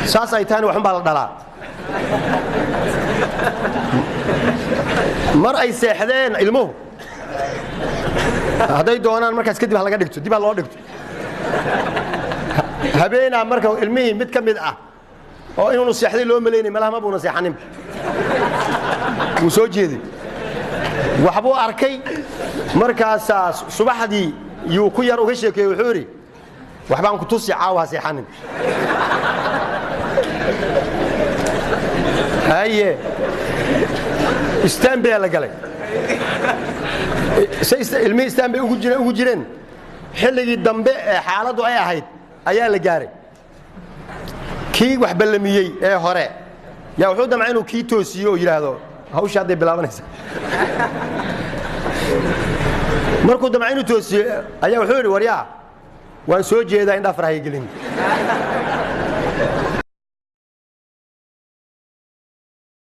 Saas ay tahayna waxun baa la dhalaa. Mar ay seexdeen ilmuhu hadday doonaan markaas kadib ha laga dhigto, dib ha loo dhigto. Habeenaa marka ilmihii mid ka mid ah oo inuunu seexday loo malaynay, malaha ma buuna seexanin, wuu soo jeeday, waxbuu arkay. Markaasaa subaxdii yuu ku yar uga sheekeeyey, wuxuu yidhi waxbaan ku tusi, caawa ha seexanin. Haye, istaanbaa la galay, ilmihii istaan bay ugu jireen. Xilligii dambe ee xaaladdu ay ahayd ayaa la gaaray. Kii wax ballamiyey ee hore yaa wuxuu damcay inuu kii toosiyo oo yidhaahdo hawsha hadday bilaabanaysa. Markuu damcay inuu toosiyo ayaa wuxuu yidhi waryaa, waan soo jeedaa, indhaa farahaya gelin.